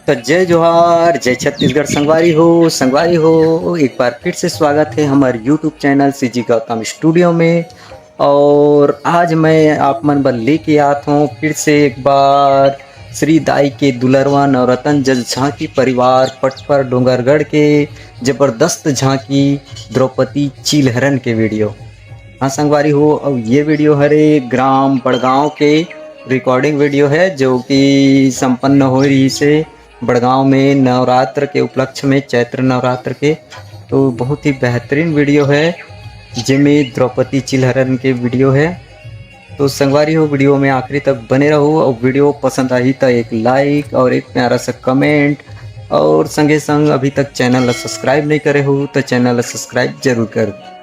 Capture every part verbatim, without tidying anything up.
तो जय जोहार, जय छत्तीसगढ़ संगवारी हो। संगवारी हो, एक बार फिर से स्वागत है हमारे YouTube channel CG Gautam studio में। और आज मैं आप मन बर लेके आत हूँ फिर से एक बार श्री दाई के दुलरवा नवरत्न जस झांकी परिवार पटपर डोंगरगढ़ के जबरदस्त झांकी द्रौपदी चिलहरन के वीडियो। हाँ संगवारी हो, अब ये वीडियो हरे ग्राम बड़गांव के रिकॉर्डिंग वीडियो है, जो कि संपन्न हो रही से बड़गांव में नवरात्र के उपलक्ष्य में, चैत्र नवरात्र के। तो बहुत ही बेहतरीन वीडियो है, जेमे द्रौपदी चिलहरन के वीडियो है। तो संगवारी हो, वीडियो में आखिरी तक बने रहो और वीडियो पसंद आई तो एक लाइक और एक प्यारा सा कमेंट, और संगे संग अभी तक चैनल ला सब्सक्राइब नहीं करे हो तो चैनल ला सब्सक्राइब जरूर कर दो।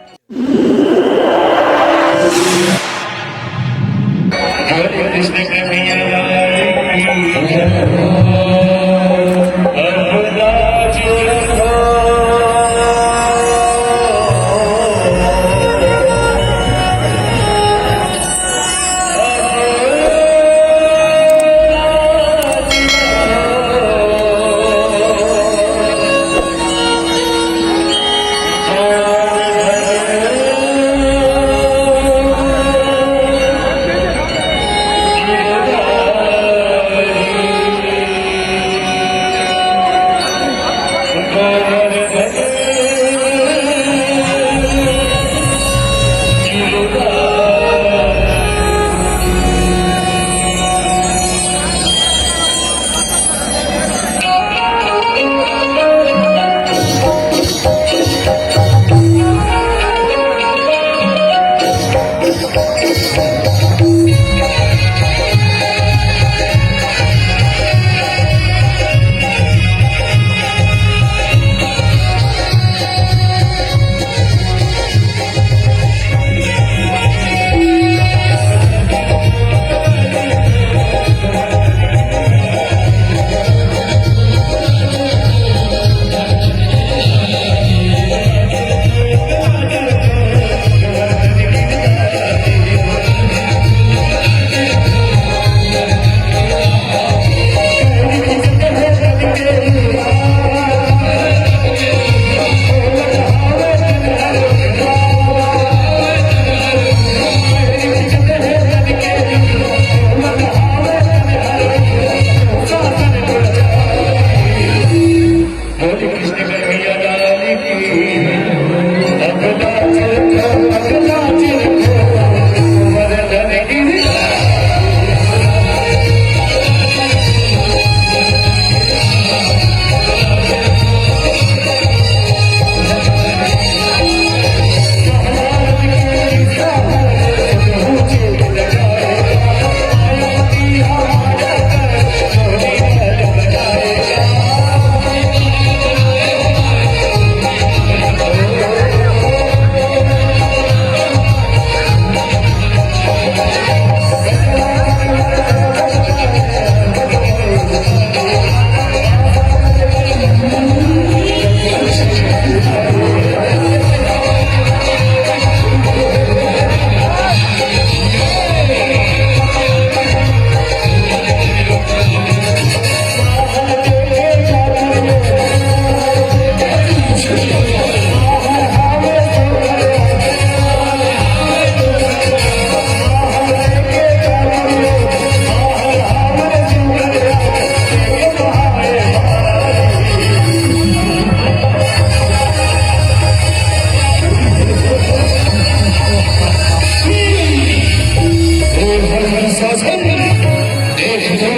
देख लो,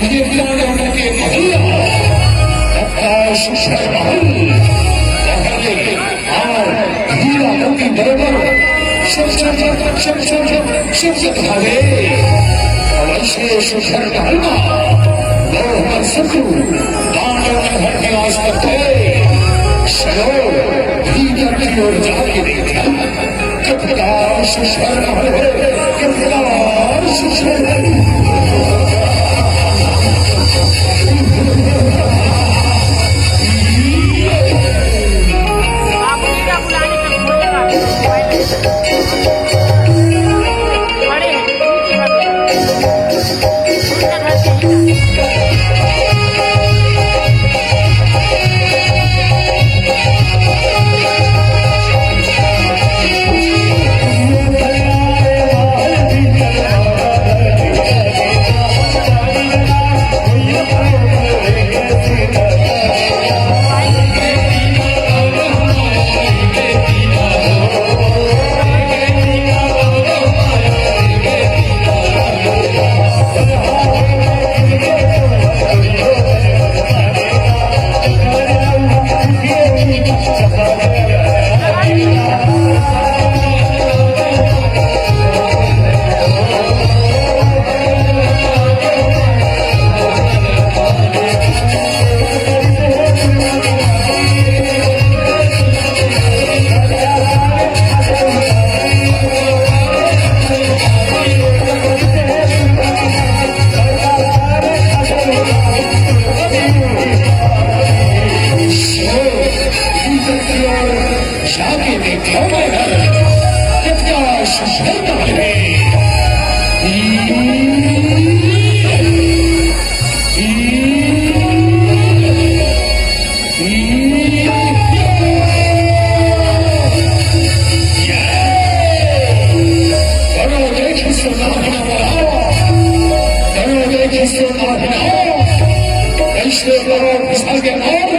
ये तांडव के भैया, आकाश शर्मा, और हीरा मोती बरोबर, शब, शब, शब, शब, शब, शब, शब, शब, भागे। अवशेष शर्मा, वो हमारे शत्रु, तांडव में हर निवास करते। चलो, भीतर की ओर जाके देखा। से करो फिसल के और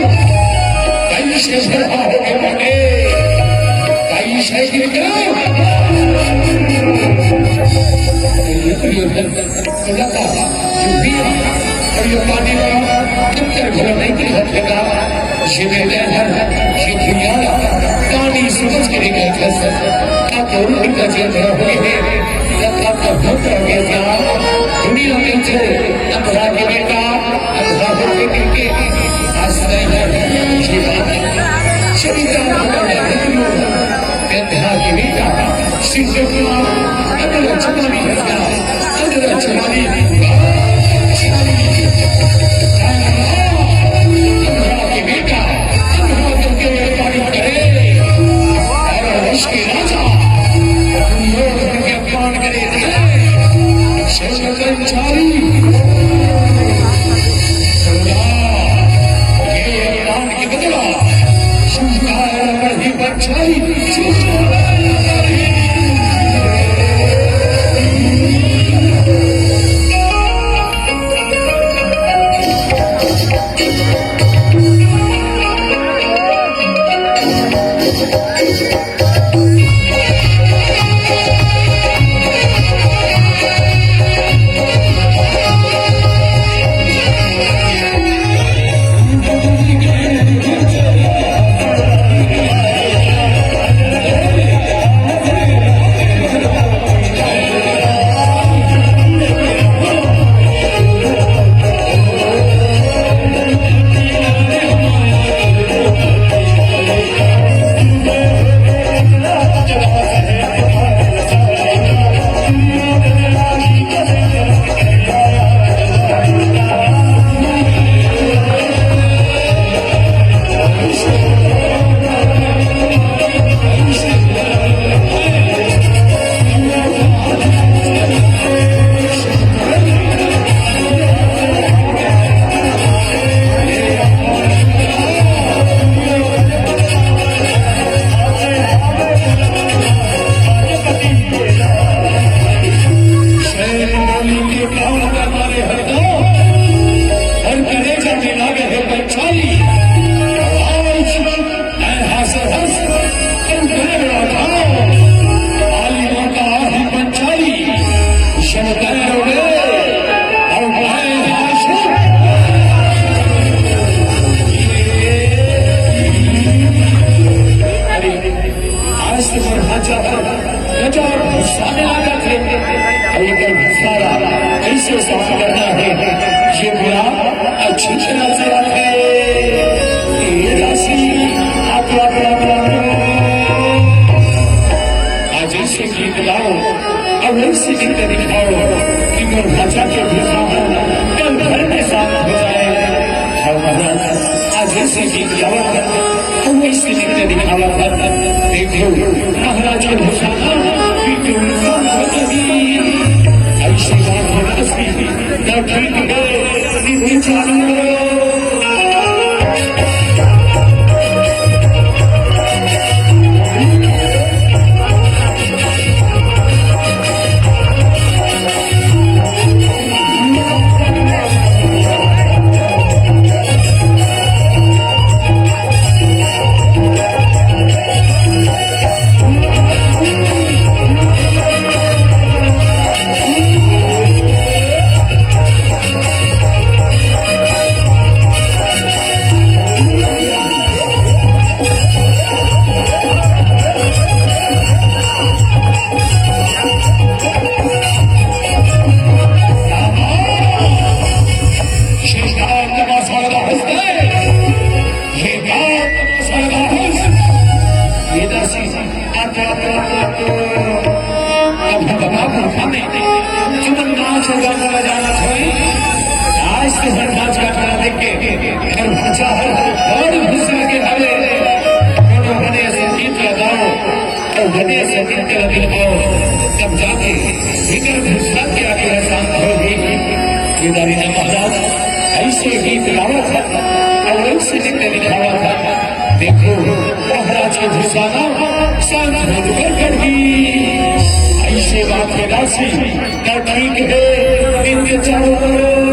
कहीं से भरा हो के बने, कहीं से गिर गया। ये प्रिय है, तो लगा, जो भी है, और ये पानी में तुम कर भला नहीं कर सकता। ये बेटे हर, ये दुनिया, पानी समझ के नहीं कर सकता। क्या करूँ, इनका जीवन भरा हुए है, क्या, क्या, क्या भक्त हो गया क्या? दुनिया में से अंधरा के बेटा, अंधरा होने के, के आश्रय है, ये बात है। शरीर का अंधरा है, अंधरा के बेटा, शिव के अगला चुनावी है क्या? अंधरा चुनावी, अंधरा के बेटा, अंधरा करके व्यापारी करे, और उसके राजा, लोग के पान करे, शंकर पंचाली। ये दान के बदला, शंकर पंचाली। शहर बोली के गाँव का मारे हर गाँव, हर कलेजा में लागे है पंचाली। आओ सुमन, ऐ हास हस, तुम बड़े बड़ा गाओ। काली माता आही पंचाली, शब तैयार हो गए, और गाए हास। अरे, आज तो पर भांचा पर गजब सामने आ जाते हैं। और ये कल सारा कैसे साफ करना है, ये बुरा अच्छी तरह से रखे। ये राशि आप, आप, आप, आप, आज ऐसे गीत गाओ, अब ऐसे गीत दिखाओ कि मोर भांचा के भी कल घर में साफ हो जाए। हाँ महाराज, आज ऐसे गीत गाओ। वैसे नृत्य दिखावा था। देखो, महाराज के भूषण बिल्कुल कम हो गई। ऐसे बात होना सी, ना ठीक है, नृत्य चालू करो। अब हम बाबा को खाने, तुमन नाच और गाना बजाना छोड़ी। आज के हर नाच का गाना देख के हर बच्चा हर और घुसर के आवे। कोनो बने संगीत लगाओ, और बने संगीत लगा दिखाओ, तब जाके भीतर घुसर के आके शांत होगी। केदारी ने महाराज ऐसे गीत गावा था और ऐसे नृत्य दिखावा था। देखो, महाराज के घुसाना शांत होकर कर दी। ऐसे बात है दासी, ना ठीक है इनके चारों तरफ।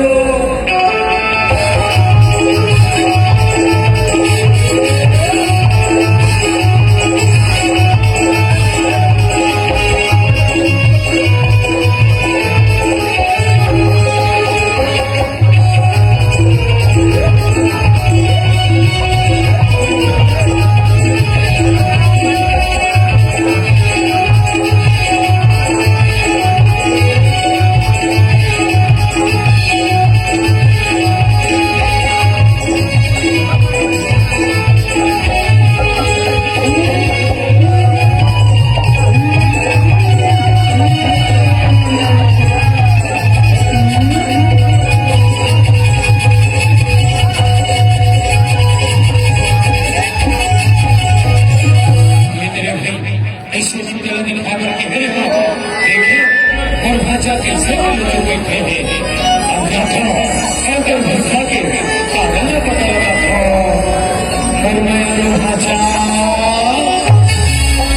भांचा,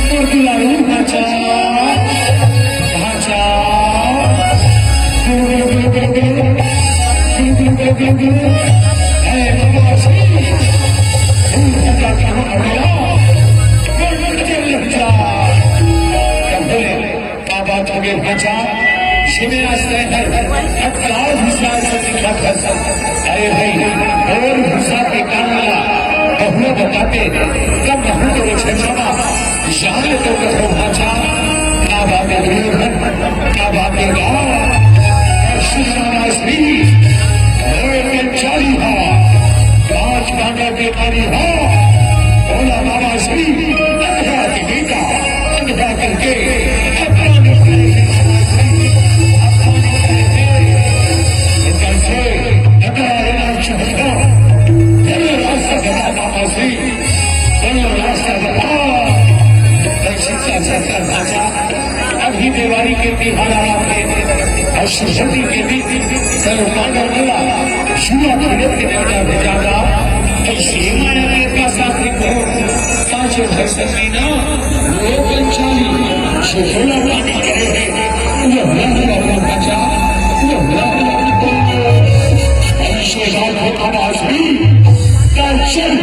गुरगुला रू भांचा, भांचा, गुरगुला, गुरगुला, गुरगुला, गुरगुला, गुरगुला, गुरगुला। ए बाबा श्री, गुरगुला कहाँ गया? गुरगुला चल जा। क्या बोले? का बात हो गई भांचा? सुने आज तय है, अब का भूसा से दिखा था। अरे भाई, और भूसा के कान ला बहुआ बताते, कब कहूँ तो छेछावा, जान तो कथो भांचा, का बात है दुर्योधन, का बात है गाँव, और सुनाना श्री, और कंचाली हा, पाँच पांडव के नारी हा, भोला बाबा श्री, अंधा के बेटा, अंधा करके अपना निकाले, अपना निकाले, कैसे टकरा लेना चाहता, तेरे रास्ता बता बाबा श्री, तेरे रास्ता बता, ऐसी क्या चक्कर भाषा, अभी देवारी के तिहार आया थे, और सरस्वती के भी चलो पागल मिला, जुआ खेलत के बेटा भेजा जा, कैसे माया के पास आते को, पाछे भर सकती ना, वो पंचाली, सुखला पानी करे है, वो हुआ हुआ अपना बचा, वो हुआ हुआ अपना, ऐसे बात हो आवाज भी, दर्शन।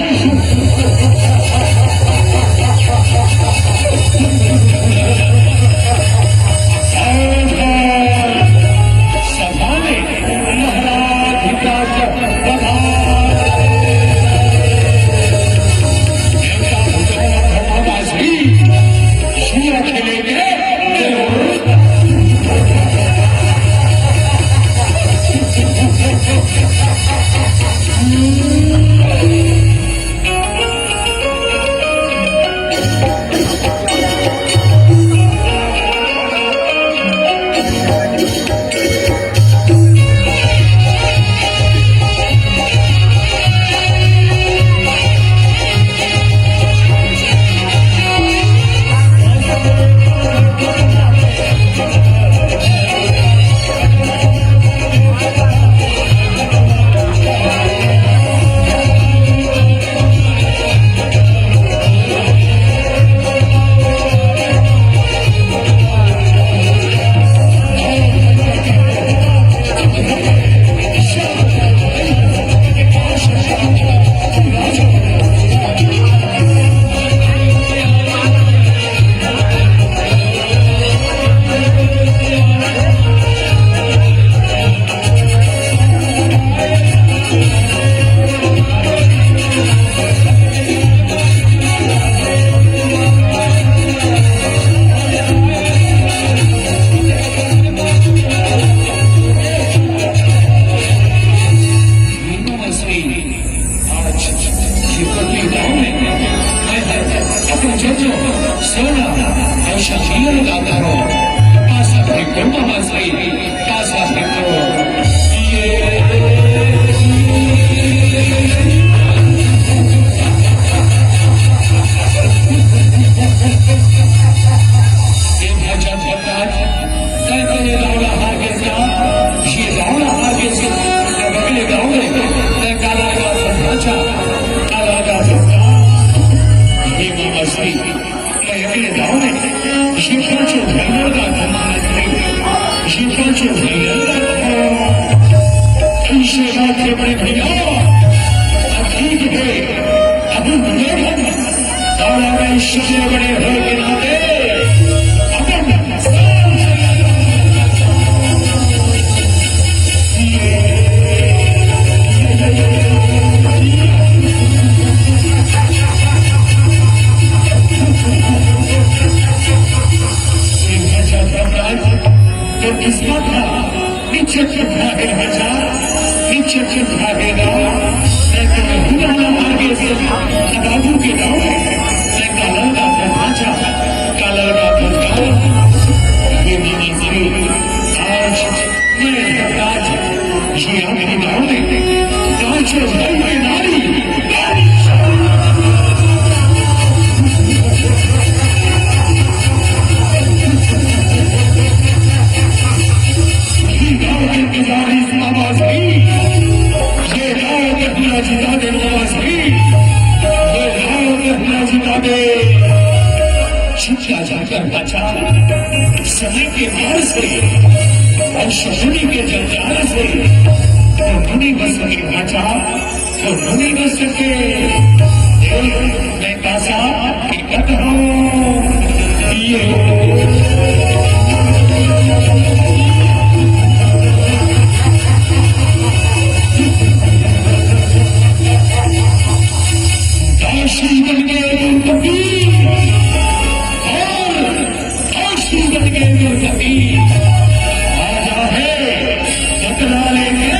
आज ये पतली गांव में मैं हर अपन जन्म सोना और शकील गाता हूँ। पासा भी गुंडा मसली, पासा भी तो ये ये भजन बताज, तय तय दौड़ा हार गया, ये दौड़ा हार गया, तय बगले दौड़े, तय काला का भजन, काला का भजन। ये मामा श्री, मैं अगले दौड़े, ये पांचों भाइयों का भजन, ये पांचों भाइयों का भजन। ऐसे बात के बड़े भैया, अतीत है, अब उन्हें और हमें इसलिए बड़े होए के नाते अपन तो किस्मत है। नीचे चुप रहे राजा, नीचे चुप रहे ना। मैं तुम्हें बुलाना आगे से बाबू के गाँव में। मैं काला का भंडाचा, काला का भंडाचा। ये भी मंजूरी। आज मैं भंडाच, ये आखिरी गाँव में पाँचों भाई के नारी, नारी। ये गांव के पुजारी आवाज भी, ये गांव के पूरा जिता दे आवाज भी, ये गांव जिता दे। छुट्टा जाकर बचा समय के मार से, वंश मुनि के जंजाल से, तो मुनि बस के बचा, तो मुनि बस के। देख, मैं पासा टिकट हूँ। ये दासी बन गए द्रौपदी, और दासी बन गए द्रौपदी। राजा है बदला लेके।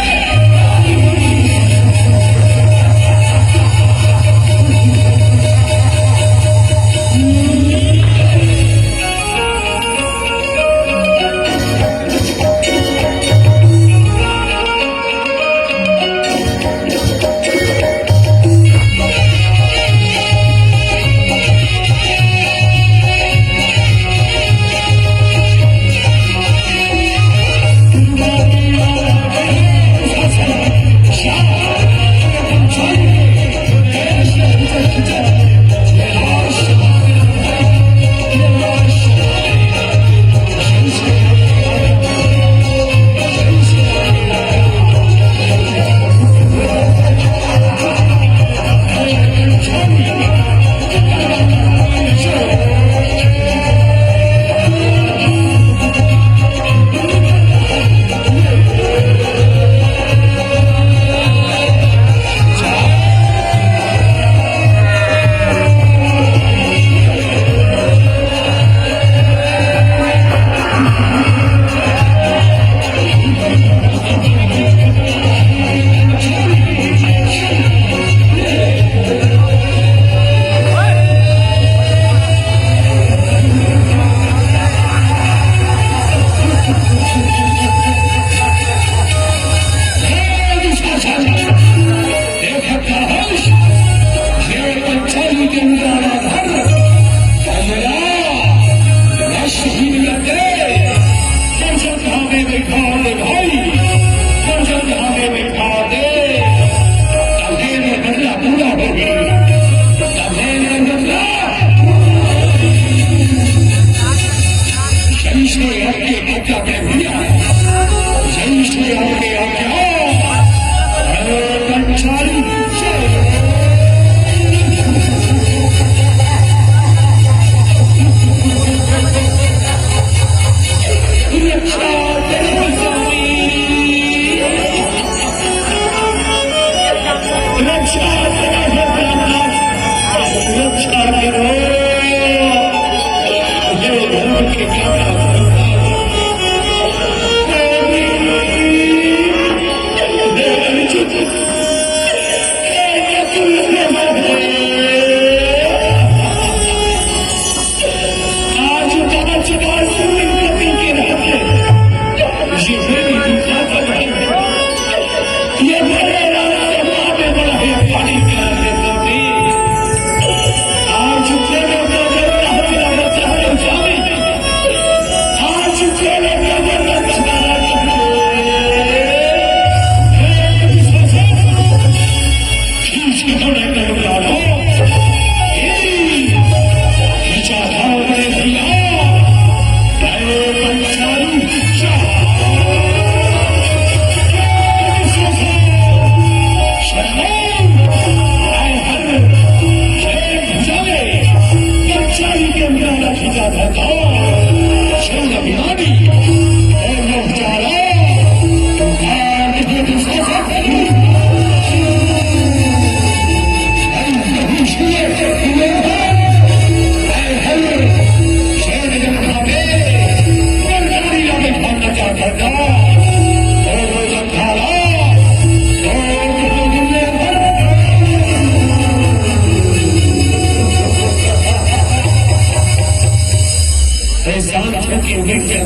शांत होके बैठ जा,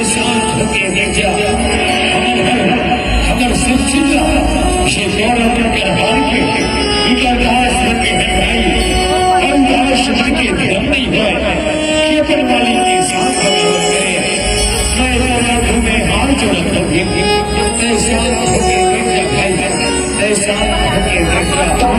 शांत होके बैठ जा। हमर, हमर सब चिल्ला, ये गौरव के दरबार के, इतिहास के है भाई, हम राष्ट्र के दम नहीं है, केवल वाली के साथ हम करें। मैं तेरा तुम्हें हाथ जोड़ता हूँ, शांत होके बैठ जा भाई, शांत होके बैठ जा।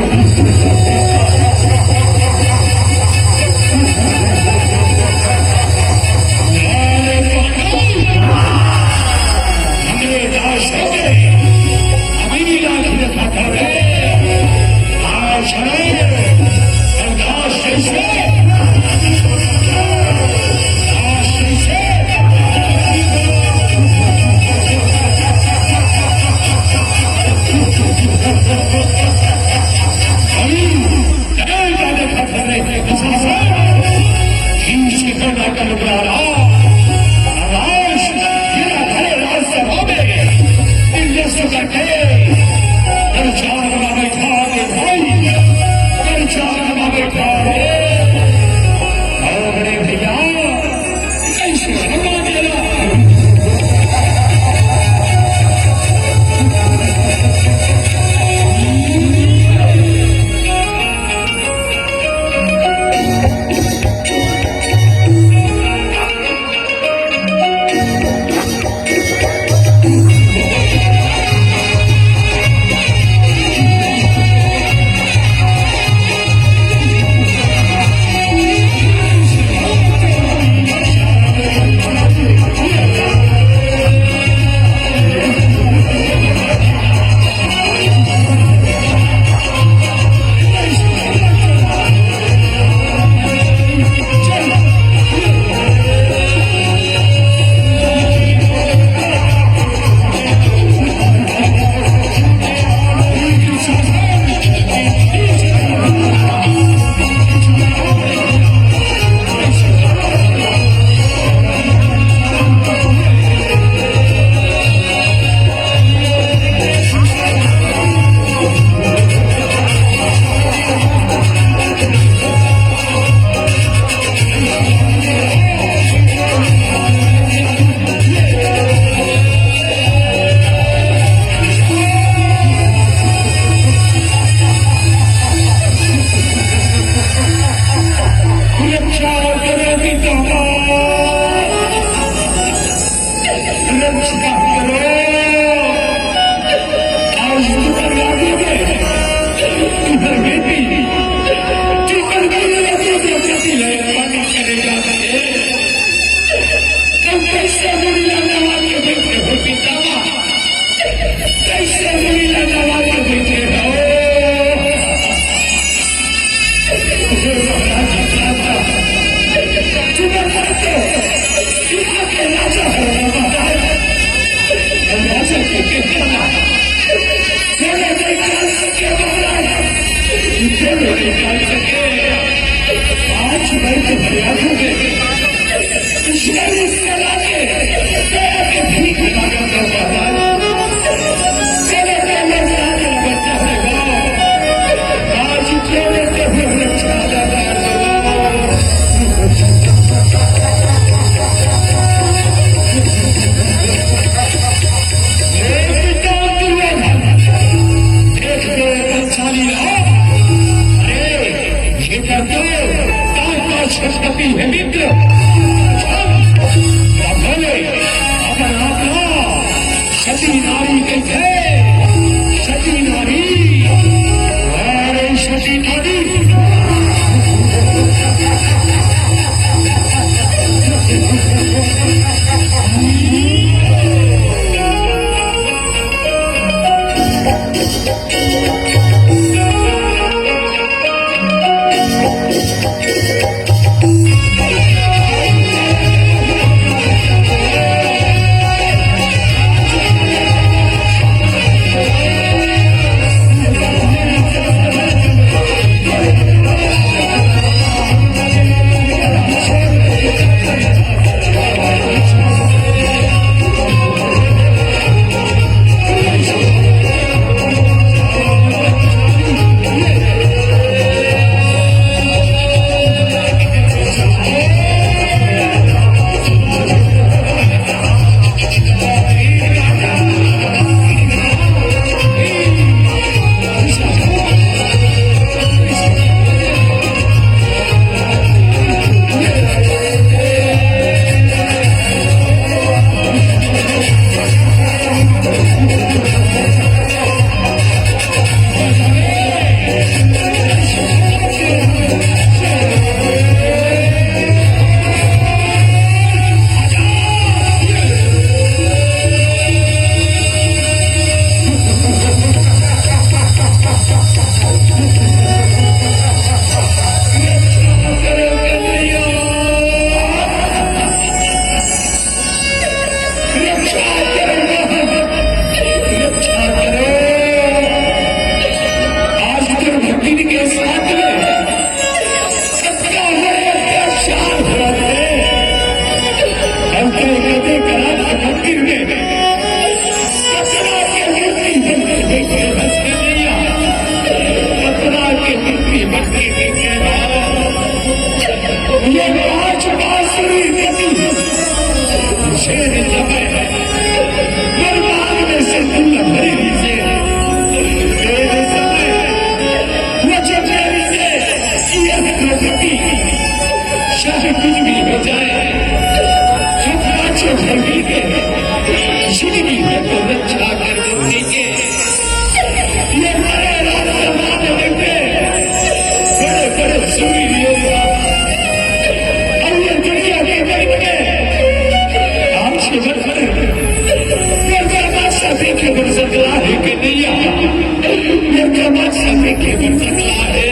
बेटी, तू कल बोले तो प्रकृति ले पानी करे जाते। तू कैसे मुड़ी लगा के बैठे हो पितामह? कैसे मुड़ी लगा के बैठे हो? चुप कर दो। यहाँ के राजा हो महाराज। राजा के कहना। मेरे नहीं डाल सके महाराज। मेरे नहीं डाल सके। आज मैं तुम्हारे आंखों में दुश्मनी फैला के दया के भीख मांगा था महाराज। चलो, चलो, चलो, बच्चा है वो। आज क्यों लेते हो रक्षा? सती नारी कहिथे, सती नारी, अरे सती नारी। ये पांच बांसुरी नदी शेर समय बर्बाद में से फूल भरी से मेरे समय वो जो मेरी से ये प्रकृति चाहे कुछ भी हो जाए, हम पांचों भर मिलके जिंदगी में तो रक्षा कर देंगे। ये बड़े राजसभा में बैठे बड़े बड़े सूरवीर योद्धा और ये दुनिया के बैठ के आज के बड़े बड़े ये जमात सभी के बरसकला है कि नहीं? ये जमात सभी के बरसकला है।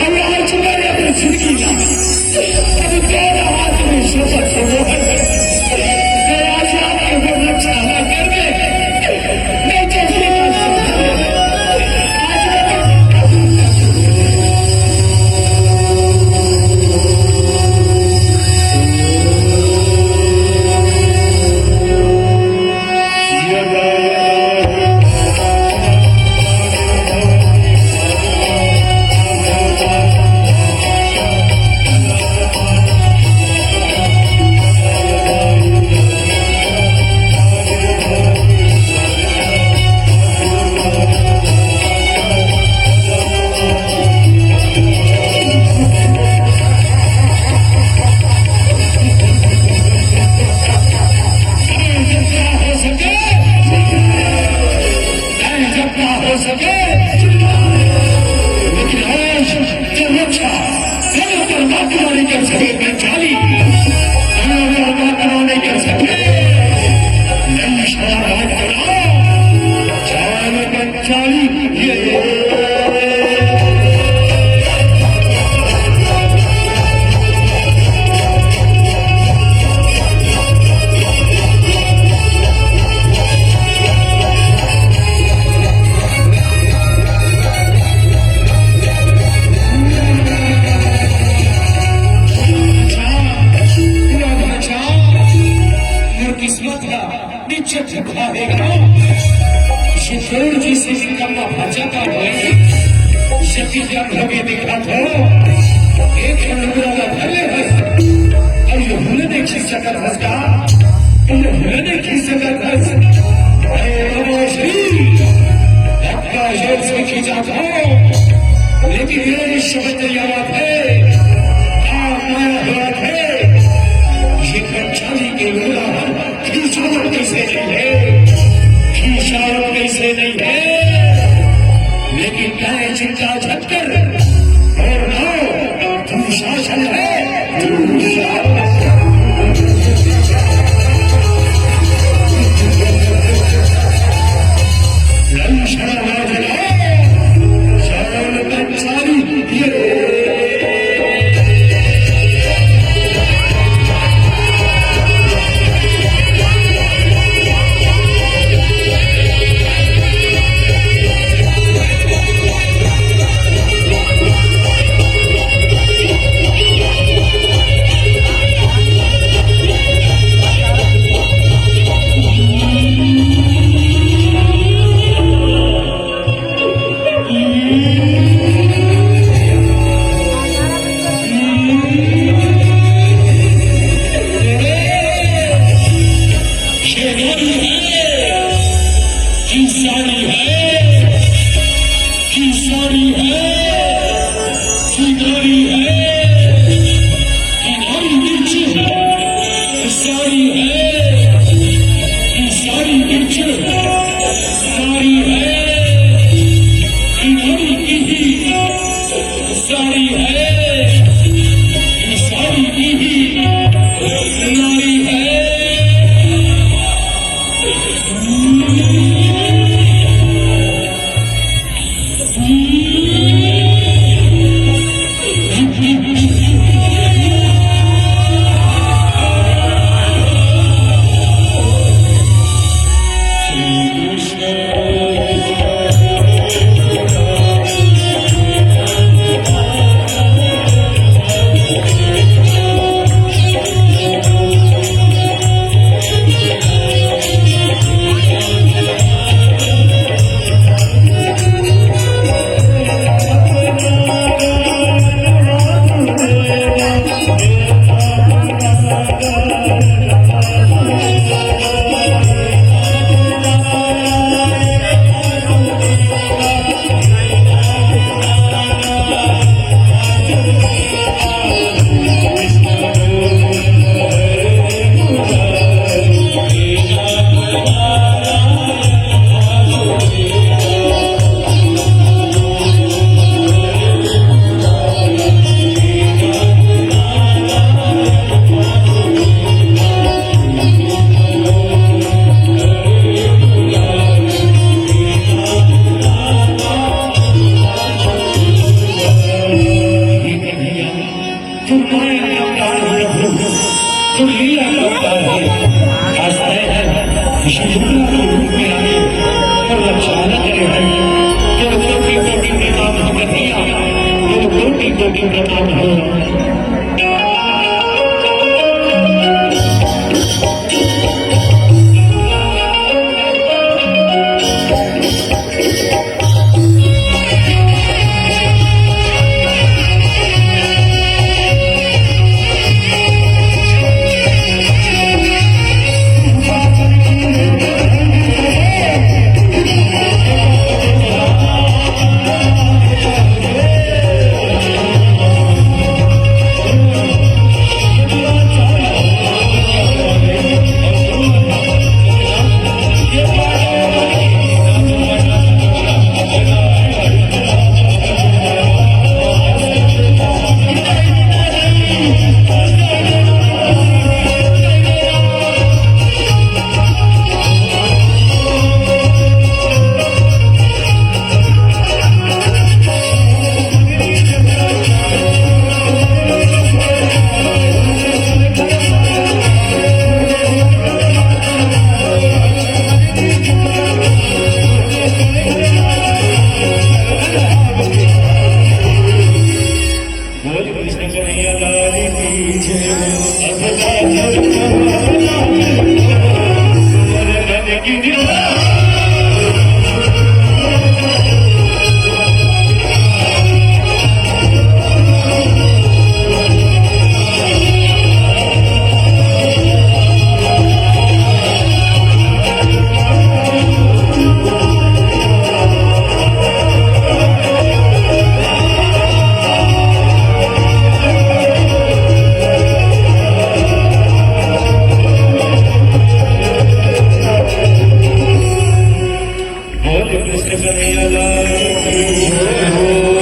हम आज बड़े बड़े जिंदगी ना अब तेरा हाथ में शपथ हो गया है। जय आज आपके वो रक्षा ना कर दे। मैं जल्दी आज नहीं कर सके पंचाली, नहीं कर सके। नहीं शराब करो, चाल पंचाली। ये अच्छा, पूरा अच्छा, मोर किस्मत ह नीचे झुका हे गा। ये तोर जइसे निकम्मा भजता होय, ये किस्मत होगे दिखा थो। एक लुगरा ला भले हस, अउ ये हुले देखी सकत हस का? ये हुले देखी सकत हस? अरे बाबा श्री, आपका जोर से खींचा था, लेकिन ये शब्द याद है, आ, माया हुआ है, ये पंचाली के लुगरा खींचावत कइसे नइ हे, खींचावत कइसे नइ हे, लेकिन तैं चिंता झन कर, मोर नाव दुशासन हे, दुशासन। लंचन राजा, शान पंचाली, ये शेरवानी है कि साड़ी है, कि साड़ी है, कि नारी है, कि नारी बिच साड़ी है, कि साड़ी बिच नारी है, कि नारी की ही साड़ी है, साड़ी की ही नारी है। तू माया का अवतार है प्रभु, तू लीला का अवतार है। आज तय है, विष्णु के रूप में आए और रक्षाला करे हैं। तेरे कोटि कोटि प्रणाम हो कन्हैया, तेरे कोटि कोटि प्रणाम हो। बोल कृष्ण कन्हैया लाल की।